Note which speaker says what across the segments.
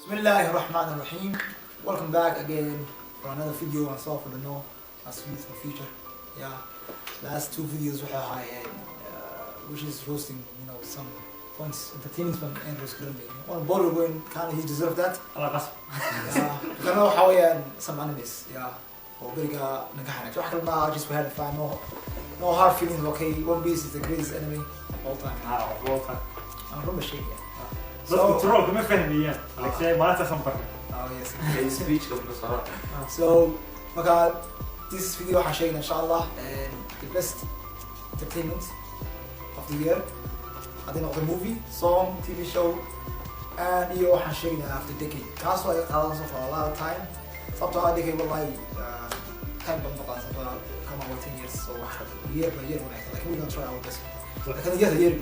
Speaker 1: Bismillahir Rahmanir Rahim. Welcome back again for another video on Solve for the No as Youth for Future. Yeah, last two videos waxay ahaayeen which is roasting, some points, entertaining from Andrew Scrumby. One ball win, kind of he deserved that.
Speaker 2: Ala qasab.
Speaker 1: Yeah, kana waxa weeyaan some animes, yeah. Oo beriga naga xanaaj. Wax kale ma, just we had fun. No, no hard feelings, okay? One Piece is the greatest anime of all time.
Speaker 2: Ha, wata.
Speaker 1: Aan run ba sheegaya.
Speaker 2: Dadku trollka ma fahmayaan, laakiin maanta san barnay.
Speaker 1: Oh yes.
Speaker 3: Speechka marka soo
Speaker 1: So, marka this video waxaan sheegnaa insha Allah and the best entertainment of the year. Haddii noqdo movie, song, TV show, and iyo waxaan sheegnaa after decade. Kaasoo ay qaadanayso for a lot of time. Sababtoo ah decade wallahi time badan ba qaadan, sababtoo ah come on, 10 years, so wax year by year wanaagsan. Lakin we gonna try our best. Lakin year year.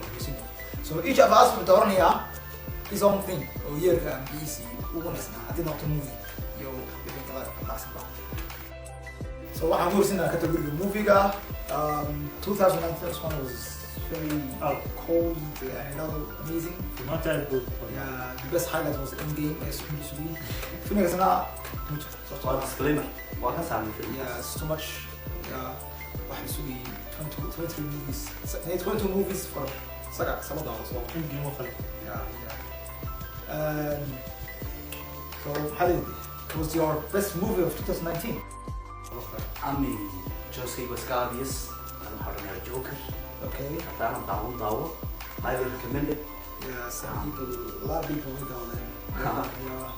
Speaker 1: So each of us wuxuu dooranayaa his own thing oo yearka magaciisii ugu wanaagsanaa, haddii noqdo movie iyo wixii kala raacsanba. So waxaan ku horsinaa categoryga movie-ga. 2019, this one was very
Speaker 2: Oh.
Speaker 1: cold and amazing.
Speaker 2: Maanta aad buu.
Speaker 1: Yeah, the best highlight was Endgame as sugiyay. Filmkaasna
Speaker 3: waa disclaimer, waa ka saarnay film.
Speaker 1: Yeah, it's too much. Yeah, waxaa la sugayay 22, 23 movies, 22 movies for saga sanada, so
Speaker 2: Endgame oo kale.
Speaker 1: Yeah. So, Khalid, what was your best movie of 2019?
Speaker 3: Ami choicekayga waa iska obvious. Ana waxaa odhanayaa Joker.
Speaker 1: Okay.
Speaker 3: Haddaanan daawan, daawo, highly recommended.
Speaker 1: Yeah, some people, a lot of people went down there. Yeah.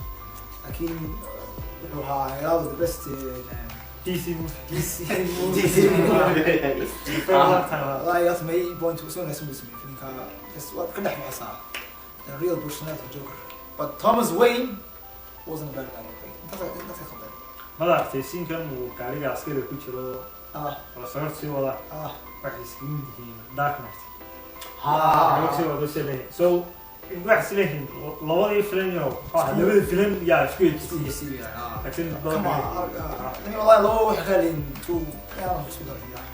Speaker 1: Laakiin wuxuu ahaa ilaadu the best
Speaker 2: DC movie.
Speaker 1: DC movie.
Speaker 3: DC movie.
Speaker 2: For a long time.
Speaker 1: Wallahi that's my point. Soo wanaagsan buu sameeyey filimka. Bas waad ka dhex baxaysaa the real personality of Joker. But Thomas Wayne wasn't a bad guy. Okay. Intaas ka khaldan.
Speaker 2: Mada aragtay siinkan uu gaariga askariga ku jiro oo sawirta sii wada? Waxay iskaga mid yihiin Dark Knight. Waxay sii wada sii leeyihiin, so waxay is leeyihiin labadii filim yo labada filim yaa isku ekisiiyey, laakiin
Speaker 1: Come on. Yani wallahi laba waxay ka leeyihiin two yaa isku daray. Yeah.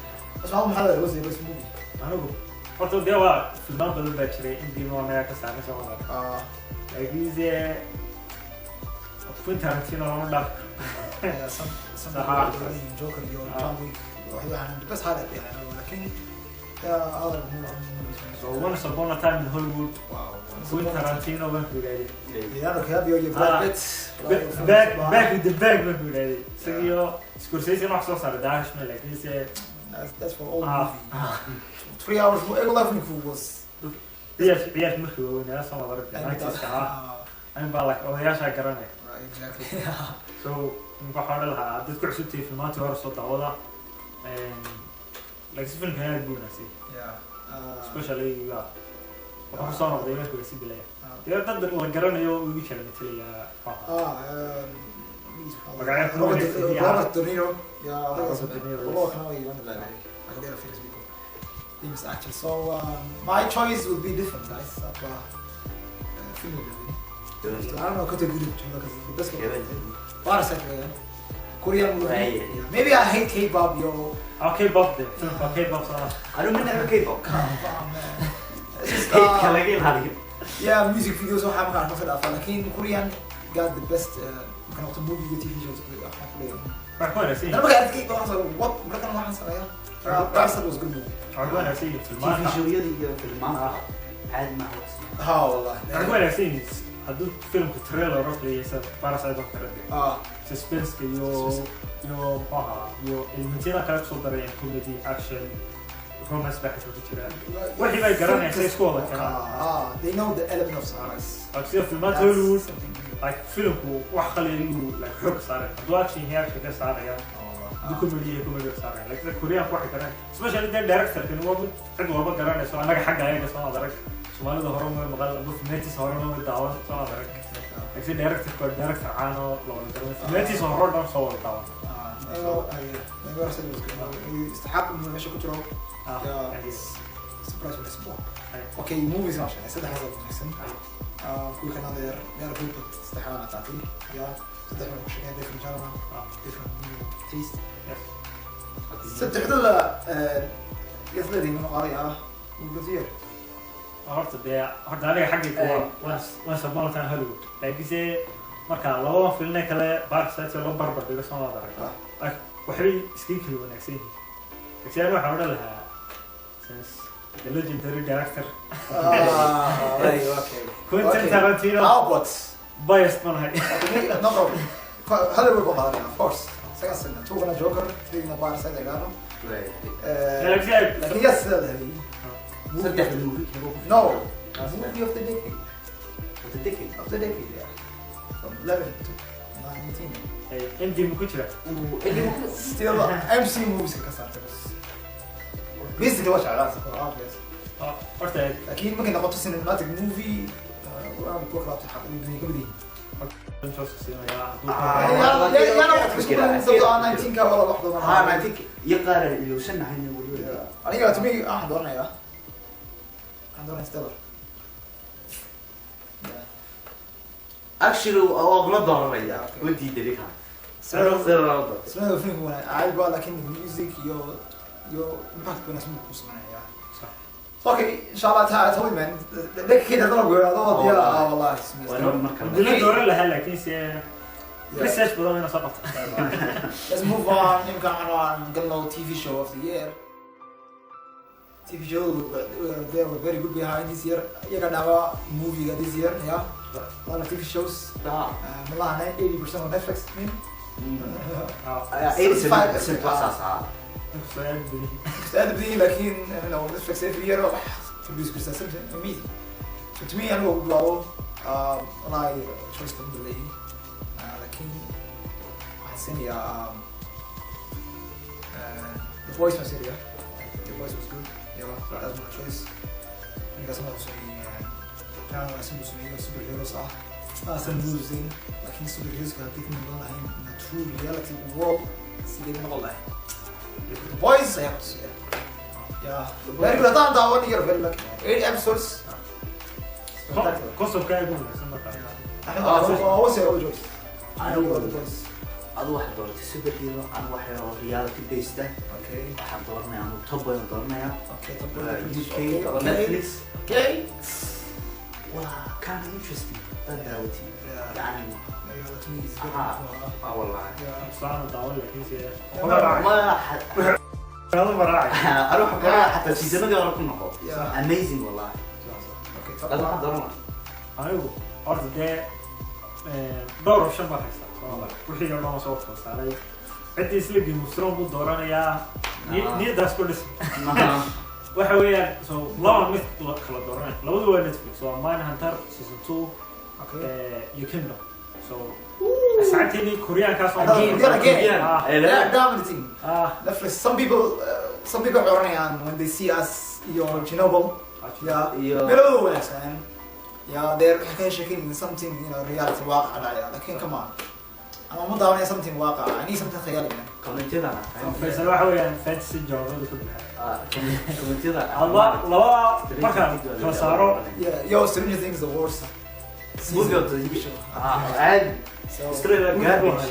Speaker 1: Bas maxaa la was the best movie?
Speaker 2: Anigu horta dee waa filmaan badan baa jiray. Endgame waa naga ka saarnay soo wada, laakiinse Quentin Tarantino lama dhaaf.
Speaker 1: Yeah, some people are Joker iyo John Wick waxay the best highlight, yani laakiin yeah, other movies.
Speaker 2: So Once Upon a Time in Hollywood.
Speaker 1: Wow.
Speaker 2: Quentin Tarantino baan ku yidhahday.
Speaker 1: Leonardo DiCaprio iyo Brad Pitt.
Speaker 2: Back with the bang baan ku yidhahday. Isagiyo Scorsese wax soo saaray The Irishman, laakiinse
Speaker 1: That's for all movie. 3 hours. Eleven was.
Speaker 2: Ciyaar ciyaar markii waaweynaa soo wada aragtay 90s-ka ah in baa like odayaashaa garanaya.
Speaker 1: Right, exactly.
Speaker 2: So ninka waxaa odhan lahaa dad ku cusubtay filmaantii hore soo daawada, laakiin filmkan aad buu wanaagsan, especially ya wuxuu kusoo noqday markii la sii dilaya dee dad la garanayo ugu jira matalaya. Magacyo kuma
Speaker 1: Robert,
Speaker 2: wanaagsan, yeah.
Speaker 1: Robert De Niro. Yeah,
Speaker 2: Robert De Niro, yes.
Speaker 1: Allah kana way one like they're famous people. Famous actors. So my choice would be different, guys. Film really. I don't know category because the best one. Parasite, yeah. Korean movie.
Speaker 3: Right.
Speaker 1: Yeah. Maybe I hate K-pop, yo.
Speaker 2: Ah, K-pop de filmka K-pop sana.
Speaker 3: Anu ma necba K-pop.
Speaker 1: Come on, man. It's just,
Speaker 3: Hate-ka laga ilaaliyo.
Speaker 1: Yeah, music videos waxaa markaan ka soo dhaafaa, laakiin Korean got the best marka noqoto movie iyo TV shows waxaan ku leeyahay.
Speaker 2: Waxay ku wanaagsan
Speaker 1: Ana
Speaker 2: yihiin.
Speaker 1: markaan arkay waxaan soo what markaan waxaan sameeyaa. Parasite was a good movie.
Speaker 2: Waxay ku wanaagsan yihiin
Speaker 3: TV
Speaker 2: filmaanta.
Speaker 3: showyada iyo filmaanta caadi maaha wax.
Speaker 1: Ha wallahi.
Speaker 2: Waxay ku wanaagsan yihiin hadduu filmku trailer oo kale yahay sida Parasite oo kale dee suspense-ka iyo muxuu ahaa iyo elementyada kale kusoo darayeen, comedy, action, romance baa xitaa ku jira. Wixii bay garanaysa isku wada keenaan.
Speaker 1: They know the element of surprise.
Speaker 2: Like sida filmaanta
Speaker 1: That's
Speaker 2: Hollywood,
Speaker 1: something new.
Speaker 2: like filmku wax kale ayuu like xoog saaraya. Hadduu action yahay, action ka saaraya. Hadduu comedy yahay, comedy ka saaraya. Like Koreanku waxay garanay, especially dee directorkani waa mid cid walba garanayso. Annaga xagga ayaga soo adarag Soomaalida hore ma maqal amba filmeetiisa hore ma daawan soo adarag, laakiin directorku waa director caan oo la wada garanay, filmeetiisa hore oo dhan soo wada daawan.
Speaker 1: Parasite was good. استحق انه meesha ku jiro. Yeah, it's surprise wanaagsan buu ahaa. Okay, movies waan sheegay saddex wanaagsan. Kuwii kana they're good, but saddex waan qaatay. Yeah, saddex waan ku sheegay different genre, different taste. Saddexdooda yasleediin inuu qaaday ah movie of the year.
Speaker 2: Horta dee, horta aniga xaggayga waa Once Upon a Time Hollywood, laakiinse marka labada filne kale Parasite loo barbar dhigo, soo maad arag, like waxbay iskaga kala wanaagsan yihiin. Laakiin aniga waxaan odhan lahaa, since the legendary director
Speaker 1: Ah, okay.
Speaker 2: Quentin Tarantino.
Speaker 1: How about
Speaker 2: Biased ma nahay.
Speaker 1: Okay, no problem. Hollywood baan qaadanaya, of course. Isagaa sina two-gana Joker, three-gana Parasite yaqaano.
Speaker 2: Laakiin
Speaker 1: laakiin yes,
Speaker 3: Saddexda movie.
Speaker 1: No, movie of the decade.
Speaker 3: Of the decade.
Speaker 1: Of the decade, yeah, from 11 to 19.
Speaker 2: Endgame ku jira.
Speaker 1: Still MC movies ka saartay bas. Basically waa jeclaa, for obvious.
Speaker 2: Horta
Speaker 1: laakiin markay noqoto cinematic movie, waan kuwa kala xaq ka mid yihiin.
Speaker 2: Choice siinayaa hadduu
Speaker 1: Yaana waqti isku badan, sababtoo ah 19 ka wala wax badan.
Speaker 3: Ha, 19 iyo qaar ilowsanahay weliba.
Speaker 1: Aniga, to me, waxaan doonayaa Stellar. Yeah.
Speaker 3: Actually, waa kula dooranaya. Way diiday ninkan.
Speaker 1: Stellar.
Speaker 3: Stellar waa doortay.
Speaker 1: Ismada filmku wana caadi baa, laakiin music iyo impact wanaagsan buu ku sameynaya.
Speaker 2: Sax.
Speaker 1: Okay, insha Allah taala, tell me, man, decade haddana ku yiraahdo waa diyaar ah, wallahi.
Speaker 3: Waa inoo mar kale.
Speaker 2: Dila dooran lahaa, laakiin se research badan ina soo qabta.
Speaker 1: Let's move on. Imka waxaan galno TV show of the year. TV show, they were very good behind this year. Iyaga dhawa movie this year, yeah. A lot of TV shows. Malaha 80% on Netflix, I mean.
Speaker 3: 87% waa saas ah.
Speaker 2: Su'aal beli.
Speaker 1: Aad badiyay, laakiin Netflix every year wax produce kartaa something amazing. So to me, anigu ugu bilaabo, wallahi choice badan buu leeyahay. Laakiin waxaan siinayaa The Boys baan siinayaa. The Boys was good. Yeah, that's my choice. Ninkaas ma sameeyay plan wanaagsan buu sameeyay, superheroes ah. Maasan losing, laakiin superheroeska haddii ku noqon lahayn in a true reality world, sidee noqon lahayn? The Boys ayaa ku tusiya. Yeah, very good. Haddaan daawan, you're very lucky. Eight episodes. Spectacular.
Speaker 2: Conceptka aad u wanaagsan markaa.
Speaker 1: I would say all the choice.
Speaker 3: Anigu
Speaker 1: The Boys.
Speaker 3: Adu waxaad dooratay superhero, anigu waxa oo reality based ah. Waxaan dooranaya anigu Top Boy aan dooranaya.
Speaker 1: Okay, Top Boy.
Speaker 3: UK oo Netflix. Waa kind of interesting dad daawati. Yani
Speaker 1: Yeah, to me it's good.
Speaker 3: Ah, wallahi.
Speaker 2: Saana daawan, laakiin se
Speaker 3: ma
Speaker 2: adu maraacay.
Speaker 3: Anigu waxaan dooranaya xataa seasonadii hore ku noqo. Amazing, wallahi.
Speaker 1: Okay, Top
Speaker 3: Adu
Speaker 1: Boy.
Speaker 3: waxaan dooranaya
Speaker 2: Anigu horta dee dhowr option baan haystaa, soo wixii oo dhan waa soo kala saaray. Ciddii isla Game of Thrones buu dooranayaa, niyadaas ku dhis. Waxa weeyaan, so laba mid kala dooranaya, labadu waa Netflix, waa Mindhunter season 2 iyo Kingdom. So asxaabteedii Koreankaas oo
Speaker 1: Again, again.
Speaker 2: Ah.
Speaker 1: They are dominating.
Speaker 2: Ah.
Speaker 1: Netflix. Some people waxay oranayaan when they see us iyo Chernobyl. Yeah.
Speaker 3: Iyo
Speaker 1: Meelahooda wanaagsan. Yeah, they're waxay ka sheekeynayaan something, reality waaqac dhacaya. Laakiin come on. Ama ma daawanaya something waaqac. I need something khayali, man.
Speaker 3: Commentiyada.
Speaker 2: Faysal waxa weeyaan fantasy genre ka buuxa.
Speaker 3: Commentiyada.
Speaker 2: Laba labada markaan kala saaro.
Speaker 1: Yeah, yo, Stranger Things is the worst
Speaker 3: Movie of the
Speaker 1: TV show.
Speaker 3: Ah, caadi.
Speaker 1: So,
Speaker 3: Straight up garbage.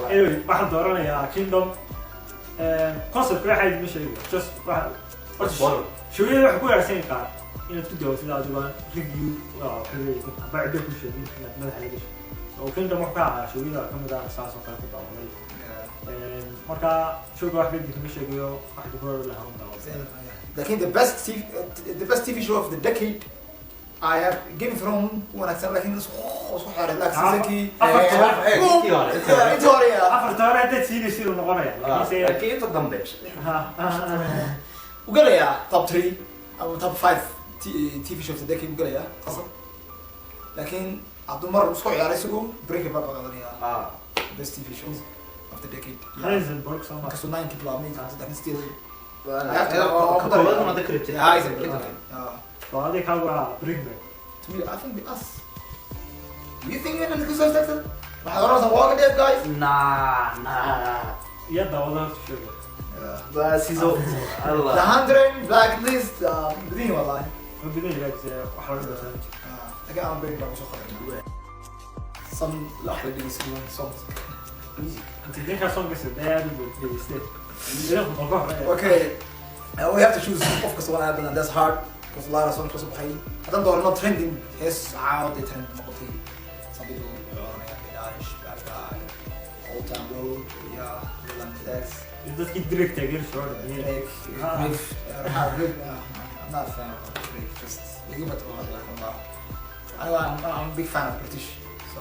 Speaker 2: Anyway, waxaan dooranayaa Kingdom. Conceptka waxa idin sheegay, just waxa horta showiyada waxa ku wanaagsan yahay qaar inaad ku daawatid adigo aan review waxa weeye amba ciddo ku sheegin inaad madaxa la gasho. So Kingdom wuxuu ka ahaa showiyada ka mid ah saas oo kale ku daawaday. Marka showga wax kadib kama sheegayo, wax ku hor lahaa un daawado.
Speaker 1: Laakiin the best TV show of the decade, I have Game of Thrones wanaagsan, laakiin isku xeeray laakiin seasonkii
Speaker 3: Intii hore.
Speaker 1: Intii hore, yeah.
Speaker 2: Afarta hore haddaad siinaysid uu noqonaya, laakiinse
Speaker 3: laakiin inta dambe
Speaker 1: u galayaa top 3 ama top 5 TV show of the decade u galayaa qasab, laakiin hadduu mar isku ciyaaray isagu, Breaking Bad baa qadanaya best TV shows of the decade. Yeah.
Speaker 2: Heisenberg soo ma
Speaker 1: Inkastoo 9 bilaabmay, laakiin still
Speaker 3: Koowaad una karibtay.
Speaker 1: Yeah, Heisenberg, yeah.
Speaker 2: So adiga kaa waa Breaking Bad.
Speaker 1: To me, I think the us. Do you think we're in the sector? Waxaad oranaysaa Walking Dead, guys?
Speaker 3: Nah.
Speaker 2: Iyo daawada horta showga.
Speaker 1: Yeah.
Speaker 3: Waa season
Speaker 1: The
Speaker 3: Allah.
Speaker 1: 100, Blacklist, badin wallahi.
Speaker 2: Ma badan yahay, laakiinse wax laga dhasaan.
Speaker 1: Laakiin aan Breaking Bad kusoo qabanay. Some wax la dhegeysan songs.
Speaker 2: Inta idinkaa songasa dee aad u dhegeystee idinku ka hore.
Speaker 1: Okay, we have to choose qof kasta one aad badan. That's hard. Because a lot of songs kasoo baxay. Haddaan doorno trending, hees caan oo dee trend noqotay. Some people way oranayaan Billie Eilish, Bad Guy, Old Town Road, yeah, Lil Nas X.
Speaker 2: Dadkii Drake taageeri soo dhan.
Speaker 1: Drake,
Speaker 2: Ah.
Speaker 1: Drake, Drake, I'm not a fan of Drake. Just you give it to I'm a big fan of British, so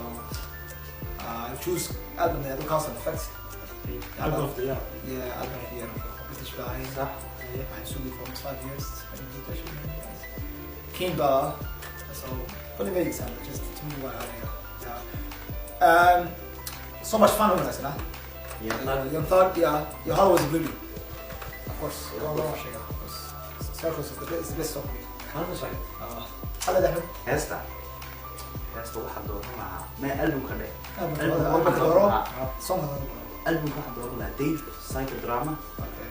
Speaker 1: I choose album that Cause and Effect.
Speaker 2: Album of the year.
Speaker 1: Yeah, album of the year, British guy.
Speaker 3: Sax.
Speaker 1: Waxaan sugay for almost 5 years. I didn't do that shit, man. King Bar, so fully made example, just to me why yeah. So much fun wanaagsan, ah. Young Thug, yeah, your Hollow is Blue. Of course, yeah, sheega, of course. Circles is the best song.
Speaker 3: Maanta sheegay.
Speaker 1: Hada Ahmed.
Speaker 3: Heesta waxaa dooran lahaa ma albumka dhe.
Speaker 1: Albumka dooro, song dooro.
Speaker 3: Albumka waxaa dooran lahaa Dave Psychodrama.
Speaker 1: Okay.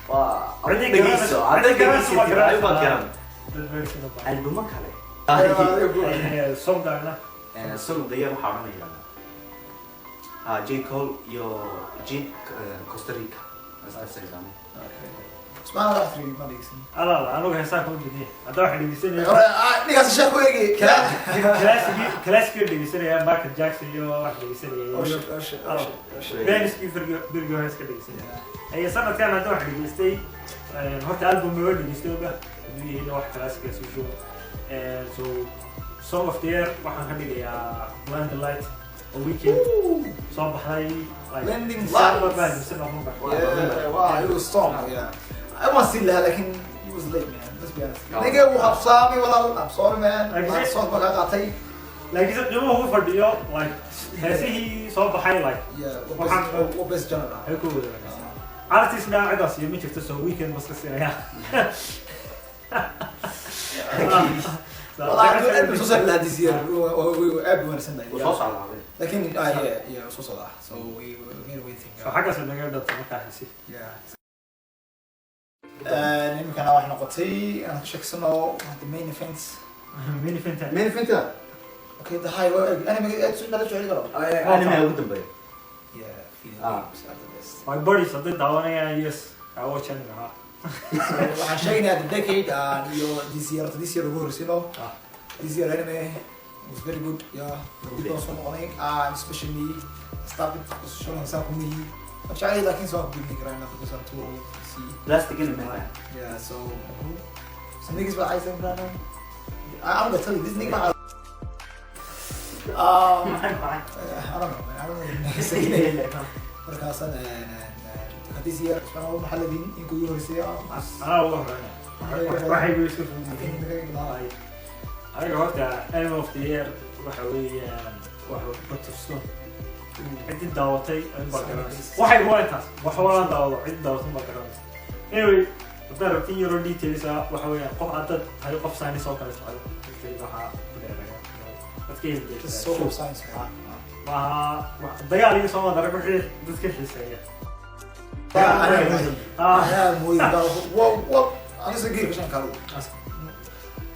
Speaker 3: Waa
Speaker 2: Cidii
Speaker 3: dhegeyso
Speaker 2: garanayso-
Speaker 3: hadday
Speaker 2: cidii garanayso waa
Speaker 3: dhegeysatid ayuu baad
Speaker 2: garanaysaa.
Speaker 3: garan.
Speaker 2: Dad version of
Speaker 3: Albumo kale.
Speaker 2: Songana.
Speaker 3: Song of the year waxaa odhanayaa J Cole iyo J Costa Rica.
Speaker 1: Okay. Usmaan Allah three ma dhegeysan.
Speaker 2: Alaala, anigu heesaa kuma bidniya. Hadda waxaan dhegeysanaya
Speaker 1: Ninkaas sheekh ku eegi.
Speaker 2: classic dhegeysanaya, Michael Jackson iyo wax dhegeysanaya.
Speaker 1: Oh shit, oh shit, oh shit, oh shit.
Speaker 2: Beniskii bergi hore iska dhegeysanaya. Ay sanadkan hadda wax dhageystay, horta album ma dhageystay oga hadduu yahay wax classic as usual. So song of the year waxaan ka dhigayaa Blind the Light oo Weekend soo baxday, like
Speaker 1: Blinding
Speaker 2: December
Speaker 1: Lights.
Speaker 2: Baa December November.
Speaker 1: Yeah, wow, it was strong. Yeah. I want to see lahaa, lakin he was late, man. Let's be honest. Nigga wuu habsaamay walaal. I'm sorry, man.
Speaker 2: Like,
Speaker 1: Song baa kaa qaatay.
Speaker 2: Laakiin se qiimaha ugu fadhiyo, like heesihii soo baxay, like
Speaker 1: Yeah, what best genre?
Speaker 2: Ay ku wada wanaagsan artistna cidaas iyo ma jirto, so Weekend bas ka siinaya.
Speaker 1: Wallah, hadduu album soo saari lahaa this year, aad buu wanaagsan
Speaker 3: Wuu
Speaker 1: tahay.
Speaker 3: soo socdaa.
Speaker 1: Lakin yeah, soo socdaa. So we made waiting.
Speaker 2: So xaggaas naga dhanta markaa heesi.
Speaker 1: Yeah. Iminkana waxay noqotay aan ka sheegsano the main events.
Speaker 2: Main event.
Speaker 3: Main event.
Speaker 1: Okay, the high anime aad soo nala jecel karo.
Speaker 3: Anime ugu dambeeya.
Speaker 1: Yeah, feeling games are the best.
Speaker 2: My buddies hadday daawanayaan, yes, I watch anime, ha.
Speaker 1: So waxaan sheeganayaa the decade iyo this year, horta this year ugu horreysayno. This year anime was very good, yeah. Dib baan soo noqonay, especially stop it showing saan kumihi. Ma jeclay laakiin soo gudni karaa because I'm too old to see.
Speaker 3: Plastic anime.
Speaker 1: Yeah, so some niggas were icing right now. I'm gonna tell you, this nigga. I don't know, man. I don't know. Markaasan this year, waxaan ugu maxalladin in kugu horreysay.
Speaker 2: Anaa ugu horeynaya, waxay igu iska fuduyihiin aniga. Horta anime of the year waxa weeyaan waxa Doctor Stone. Ciddii daawatay in baa garanaysa waxay waa intaas wax walaan daawado, ciddii daawatay baa garanaysa. Anyway, haddaad rabtin yaroo details ah, waxa weeyaan qof haddaad tahay qof science oo kale socdo waxaa ku dheeraya dadka.
Speaker 1: Just so of science, man.
Speaker 2: Maaha dagaal iyo soo darag wixii dadka xiiseeya.
Speaker 1: Anaa mooyin wa aniga geerka shan kalo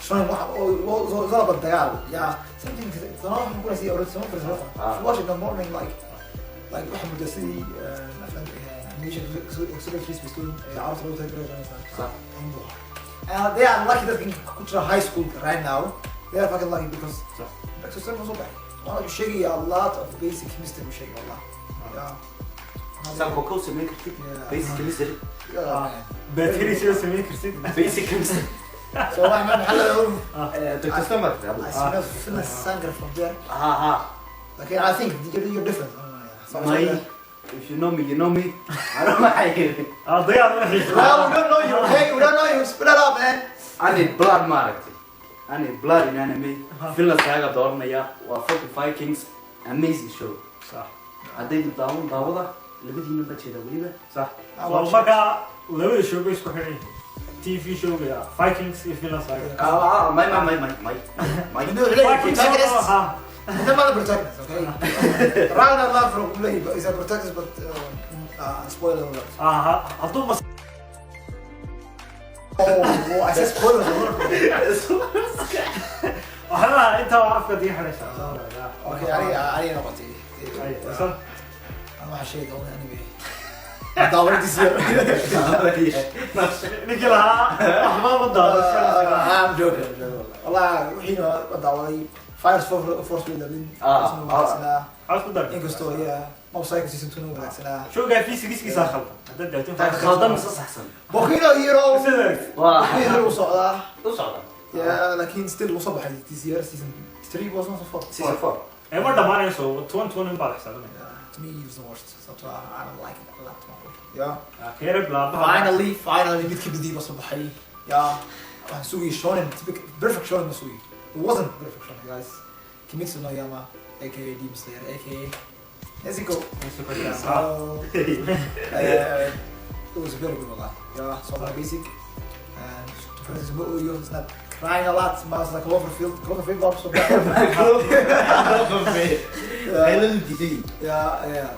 Speaker 1: shan waxa oo all about dagaal, yeah, something sana waxaan ku raasiyay already sama first. Watch in the morning, like waxa muddo sidii afan animation executive Space carruurta loogu talagalay.
Speaker 3: Sax.
Speaker 1: And they are lucky dadka ku jira high school right now. They are fucking lucky because
Speaker 2: Sax.
Speaker 1: Doctor Stone soo baxay waana uu sheegaya a lot of basic chemistry uu sheegay wallah, yeah.
Speaker 3: Saan kokow samayn kartid.
Speaker 1: Yeah.
Speaker 3: Basic chemistry.
Speaker 1: Yeah, man.
Speaker 2: Battery sida samayn kartid.
Speaker 3: Basic chemistry.
Speaker 1: So wax maxaa la
Speaker 3: Dr. Stone.
Speaker 1: I smell Finland Sanger from there.
Speaker 3: Ha ha.
Speaker 1: Okay, I think you're different.
Speaker 3: May, if you know me, you know me. I don't know.
Speaker 2: Ah, dagaal ma xiiseeyo.
Speaker 1: Well, we don't know you, okay? We don't know you. Spit it up, man.
Speaker 3: I need blood, maaragtay. I need blood in anime. Finland Saga dooranaya waa fucking Vikings. Amazing show.
Speaker 2: Sax.
Speaker 3: Hadday daawan daawada labadiina ba jeeda weliba.
Speaker 2: Sax. So markaa labada show bay isku xidhan yihiin, TV showga Vikings iyo Finland Saga.
Speaker 3: Ah, may may may may may may.
Speaker 1: You know, really,
Speaker 2: Vikings
Speaker 1: protagonist.
Speaker 2: ah.
Speaker 1: They're not the protagonist, okay? Ragnar Lothbrok is a protagonist, but spoiler alert.
Speaker 2: Ah, hadduu mas
Speaker 1: Oh, I said spoiler alert.
Speaker 2: Waxba intaa waa afka diga xidhaysaa.
Speaker 1: Okay, I noqotay.
Speaker 2: Ay,
Speaker 1: Ana waxaa sheegi doona anime. Daawaday this year.
Speaker 2: Ninkii lahaa waxba ma daawado.
Speaker 1: I'm joking, I'm joking. Wallah, wixiina waa daawaday. Fire Force way labin.
Speaker 3: Ah,
Speaker 1: Wanaagsanaa.
Speaker 2: Maxaad ku dartay?
Speaker 1: Inkastoo, yeah, Mob Psycho season 2 na wanaagsanaa.
Speaker 2: Showgaa physics-kiisa khaldan haddaad daawatid.
Speaker 3: Khaldan mise saxsan?
Speaker 1: Boku no Hero.
Speaker 2: Sida
Speaker 3: waa
Speaker 1: Boku no Hero wuu socdaa.
Speaker 3: U socda.
Speaker 1: Yeah, laakiin still wuu soo baxay this year, season 3 was also 4.
Speaker 3: Season 4.
Speaker 2: Ee ma dhamaanayso, 2020 baa la xisaabinaya.
Speaker 1: Yeah, to me he was the worst. Sababtoo ah I don't like it a lot. Yeah.
Speaker 2: Keere bilaabaha.
Speaker 1: Finally, finally mid ka bidii baa soo baxay. Yeah. Waxaan sugayay shonen, typical perfect shonen ma sugayay. It wasn't perfect shonen, guys. Kimetsu no Yama, aka Demon Slayer, aka Nezuko. So, it was very good, wallah. Yeah, so my basic. And to put it, it's not crying a lot, but it's like Cloverfield. Cloverfield baa soo baxay.
Speaker 3: Qaylan diiday.
Speaker 1: Yeah.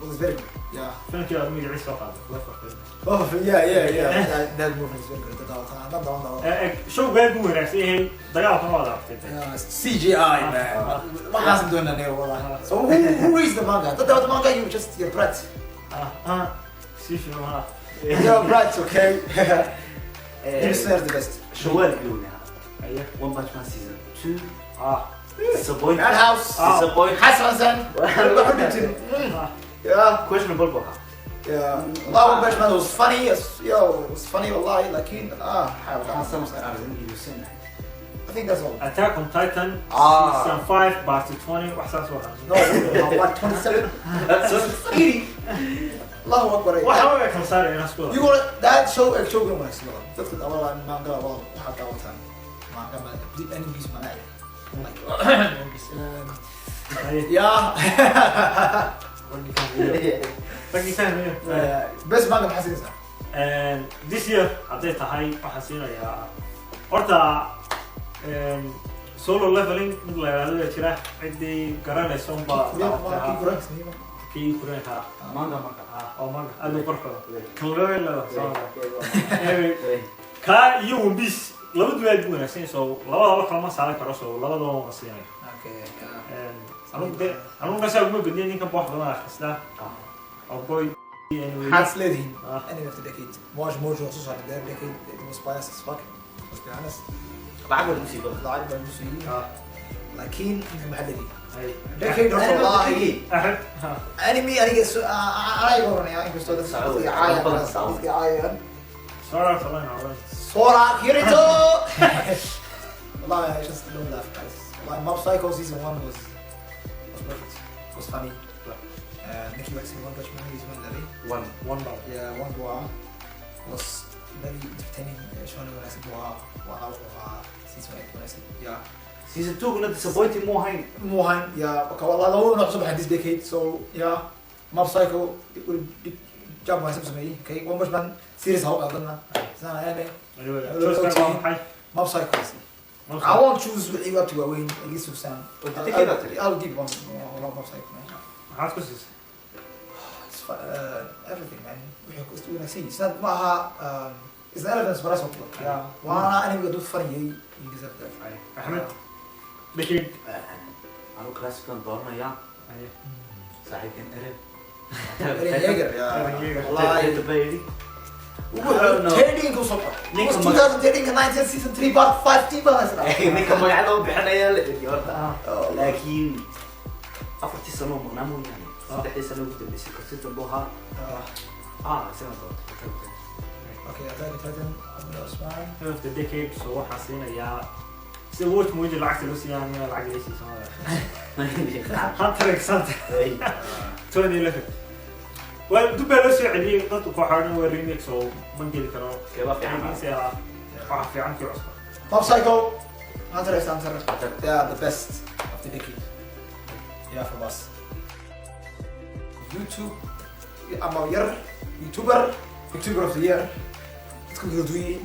Speaker 1: It was very good. Yeah.
Speaker 2: Filimkii aad magaciisa soo qaaday, Cloverfield.
Speaker 1: Cloverfield, yeah. That movie is very good. That one.
Speaker 2: Showgaa ugu wanaagsan yahay dagaalkan waad aragtay.
Speaker 1: Yeah, CGI, man. Waxaasan doonaa aniga, wallah. So who reads the manga? The manga, you're brat.
Speaker 2: Ah, si fiican.
Speaker 1: You're a brat, okay? Demon Slayer is the best.
Speaker 3: Shawaal bilowna.
Speaker 2: Aye.
Speaker 3: One Punch Man season 2.
Speaker 2: Ah.
Speaker 3: Disappoint.
Speaker 1: Madhouse.
Speaker 3: Disappoint.
Speaker 1: Hassan. Yeah.
Speaker 3: Questionable buu ahaa.
Speaker 1: Yeah. Wallah, One Punch Man was funny. Yo, it was funny, wallahi. Lakin, ah,
Speaker 3: Waxaan sanadka aragin iibsanahay.
Speaker 1: I think that's all.
Speaker 2: Attack on Titan
Speaker 1: Ah.
Speaker 2: season 5 part 20, wax saas oo
Speaker 1: No, like 27. 80. Allahu Akbar.
Speaker 2: waxa way kala saaraya inaan isku
Speaker 1: You gonna that show show gonna wanaagsan badan. Dadka daawadaan manga waa waxaad daawataan. Manga ma animes ma nacay. Like One Piece. Yeah.
Speaker 2: Raggii fahmaya.
Speaker 1: Best manga maxaa siinaysaa?
Speaker 2: This year hadday tahay, waxaan siinayaa horta Solo Leveling. Mid la yidhahdo baa jira, ciddii garanaysa unbaa.
Speaker 1: Korean ma kii Korean sinima.
Speaker 2: Kii Koreanka.
Speaker 3: Manga marka.
Speaker 2: Ah, oo manga aad u qurux badan kan loo leedahay. Anyway, kaa iyo One Piece labaduba aad u wanaagsan yahay, so labadaba kalama saaran karo, so labadaba waan siinaya.
Speaker 1: Okay. Yeah.
Speaker 2: Anugu de anugu kasaa uguma badniya, ninkan ba wax badan akhristaa oo boy. Anyway.
Speaker 1: Maxaad is leedihiin?
Speaker 2: Ah.
Speaker 1: Anime of the decade. Watch Mojo soo saaray their decade. It was biased as fuck. Let's be honest.
Speaker 3: Lacag baa lagu sii badan.
Speaker 1: Lacag baa lagu siiyey.
Speaker 2: Ah.
Speaker 1: Laakiin ninka maxaa leedihiin?
Speaker 2: Ay.
Speaker 1: Decade horta
Speaker 3: Anime of the
Speaker 1: wallahi.
Speaker 3: decade.
Speaker 2: Axmed ha.
Speaker 1: Anime aniga anaa iga oranaya, inkastoo dadka
Speaker 3: Sacuud.
Speaker 1: dadka caayaan
Speaker 3: Badan Sacuud.
Speaker 1: dadka caayaan.
Speaker 2: Sora Salan Awan.
Speaker 1: Sora Kirito! Wallahi, I just don't laugh, guys. Wallahi, Mob Psycho season 1 was perfect. It was funny. Nicky Waxy, One Punch Man, is one that
Speaker 3: One.
Speaker 2: One bar.
Speaker 1: Yeah, one bua was very entertaining. Shonen wanaagsan buu ahaa. Waa wuxuu season 8 wanaagsan. Yeah.
Speaker 3: Season 2 kuna disappointing muu ahayn.
Speaker 1: Muhan, yeah. Okay, wallah, labada nooc soo baxay this decade. So, yeah. Mob Psycho, it would job wanaagsan buu sameeyey. Okay, One Punch Man series ha u qaadanna. It's not an anime.
Speaker 2: Anyway, choice waa maxay?
Speaker 1: Mob Psycho. I won't choose wixii wabti waaweyn iga sugsaan.
Speaker 3: Oo decade aad tiri.
Speaker 1: I'll give one Mob Psycho, man.
Speaker 2: Maxaad ku siisay?
Speaker 1: It's everything, man. Wixii ku wanaagsan yahay. It's not ma aha it's an elephant for us. Yeah. Waana anime dad funny yahay. You deserve that.
Speaker 2: Ay, Axmed, decade.
Speaker 3: Anu classican dooranayaa.
Speaker 2: Ay.
Speaker 3: Saaxiibkan Eren.
Speaker 1: Eren Yeager, yeah.
Speaker 2: Eren Yeager.
Speaker 1: Wallahi.
Speaker 3: Baa yidhi.
Speaker 1: Wuxuu 13 ku soo baxay.
Speaker 3: Ninka
Speaker 1: Was 2013 19 season 3 part 5 team baa haysanaa.
Speaker 3: Ninka magacada u bixinaya la eri horta.
Speaker 1: Oh,
Speaker 3: laakiin 4-tii sano oo maqnaa mooyaane, 3-dii sano ugu dambeysay consistent buu ahaa.
Speaker 1: Ah,
Speaker 3: ah, isagan doortay.
Speaker 1: Okay, Attack on Titan, Abdul Osman.
Speaker 2: End of the decade, so waxaan siinayaa sida Watch Mojo lacagta loo siiyaa aniga lacag loo siiyo Soomaalida. Hunter x Hunter 2011 waa dib baa loo soo celiyey, dadku kooxaa dhan waa remake, so ma geli karo.
Speaker 3: Keebaa fiican?
Speaker 2: Laakiinse, ah, waxa fiican kii cusub.
Speaker 1: Mob Psycho, Hunter x Hunter. They are the best of the decade. Yeah, from us. YouTube, ama yar, YouTuber, YouTuber of the year. Dadku kala duwan yihiin.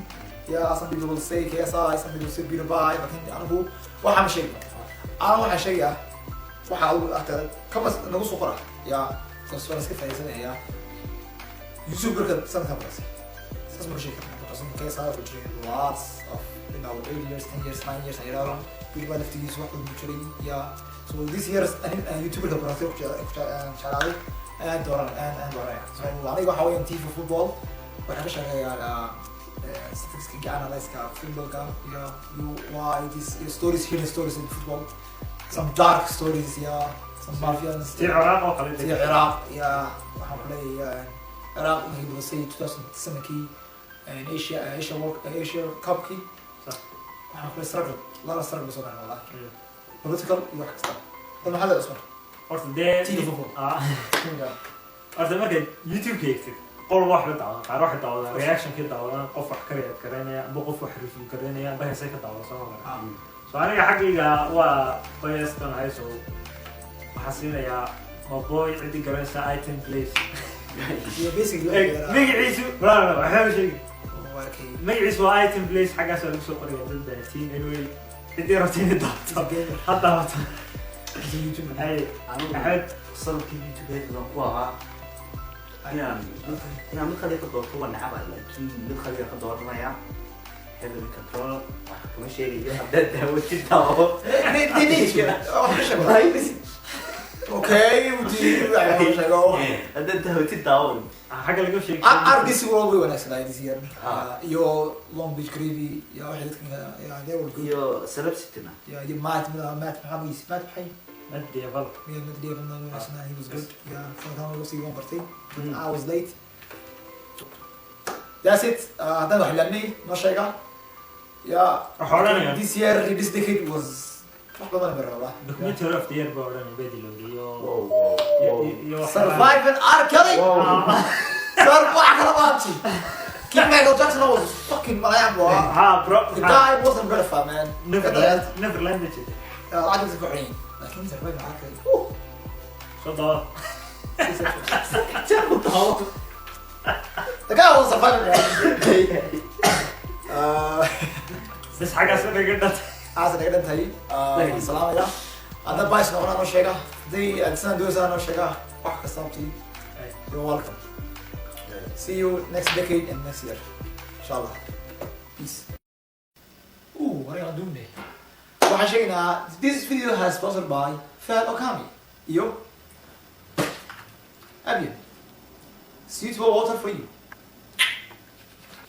Speaker 1: Yeah, some people will say KSI, some people will say PewDiePie, laakiin anigu waxaan ma sheegi. Anigu waxaan sheegayaa waxa adigu agtaada kama nagu soo qora. Yeah, because waan iska faa'iidaysanaya. YouTuberka sanadkan baras. Saas ma sheegi karnaa because KSI wuxuu jiray lots of 8 years, 10 years, 9 years, I don't know. PewDiePie laftigiisu wax badan buu jiray. Yeah, so this year ani YouTuberka baratay ku jeclaaday aan dooran aan dooranaya. So aniga waxa weeyaan TV football waxaan ka shaqeeyaa statistics, analyze-ka footballka iyo why this iyo stories, hidden stories in football, some dark stories, yeah, some mafians.
Speaker 2: Tii Ciraaq oo kale.
Speaker 1: Tii Ciraaq, yeah, waxaan ku leeyahay Ciraaq markii badisay 2007kii Asia World Asia Cupkii. Waxaan ku leeyahay struggle, laba struggle soo garan wallahi, political iyo wax kasta. Bal maxaa leedahay, Usman?
Speaker 2: Horta dee
Speaker 1: TV football.
Speaker 2: Ah, horta markaad YouTube-ka eegtid, qol wax la daawadan, qaar waxay daawadaan reaction-kii daawadaan, qof wax ka react garaynaya amba qof wax review garaynaya amba heesay ka daawada, soo ma? So aniga xaggayga waa bias baan ahay, so waxaan siinayaa maboy ciddii garanaysa item place.
Speaker 1: Iyo basically
Speaker 2: Magaciisu la waxba ma sheegi.
Speaker 1: Okay.
Speaker 2: Magaciisu waa item place, xaggaas waa lagu soo qoraya dad baatiin. Anyway, ciddii rabta inay daawato
Speaker 1: gamer.
Speaker 2: Ha daawato.
Speaker 1: He's a YouTuber.
Speaker 2: Hay.
Speaker 3: Anigu
Speaker 2: Axmed.
Speaker 3: Sanadkii YouTube baan ku ahaa inaan mid khaliya ka doorto waa nacaba, laakiin mid khaliya ka dooranaya Heavenly Control. Wax kama sheegayo, haddaad daawatid daawo.
Speaker 1: Okay, wax sheego.
Speaker 3: Haddaad daawatid daawo.
Speaker 2: Xagga laga sheegi.
Speaker 1: RDC World way wanaagsanaa this year.
Speaker 3: Ah.
Speaker 1: Iyo Long Beach Gravy iyo waxay dadkan, yeah, they were good.
Speaker 3: Iyo Celeb City-na.
Speaker 1: Yeah, iyo Matt maxaa magiisa, Matt maxay?
Speaker 2: Matt Devil.
Speaker 1: Yeah, Matt Devil wanaagsanaa, he was good. Yeah, sanadkan lagu sii waan bartay, but I was late. That's it. Haddaan wax ilaabnay noo sheega. Yeah.
Speaker 2: Waxaa odhanaya
Speaker 1: This year, this decade was wax badan bara wallah.
Speaker 2: Documentary of the year baa odhanaya Bedilog iyo
Speaker 3: Wow, wow, wow.
Speaker 2: iyo
Speaker 1: Survive and R. Kelly. Survive kala maanti. King Michael Jackson was fucking malayan bro.
Speaker 2: Ha bro.
Speaker 1: The guy wasn't verified, man.
Speaker 2: Neverland, Neverland ma jirta.
Speaker 1: Lacagtiisa ku xidhan, laakiin Survive and R. Kelly.
Speaker 2: Soo dawa.
Speaker 3: Daawo.
Speaker 1: The guy was surviving, man.
Speaker 2: Bas xaggaas naga dhantay.
Speaker 1: Aas naga dhantahay. Salaamaya. Hadda bias noqonaa noo sheega, hadday aad sidaan doonaysaa noo sheega, wax kasta abti. You're welcome. See you next decade and next year, inshallah. Peace. Ooh, what are you doing there? Waxaan sheegaynaa this video has sponsored by Fahad Okami iyo Abian suitable water for you.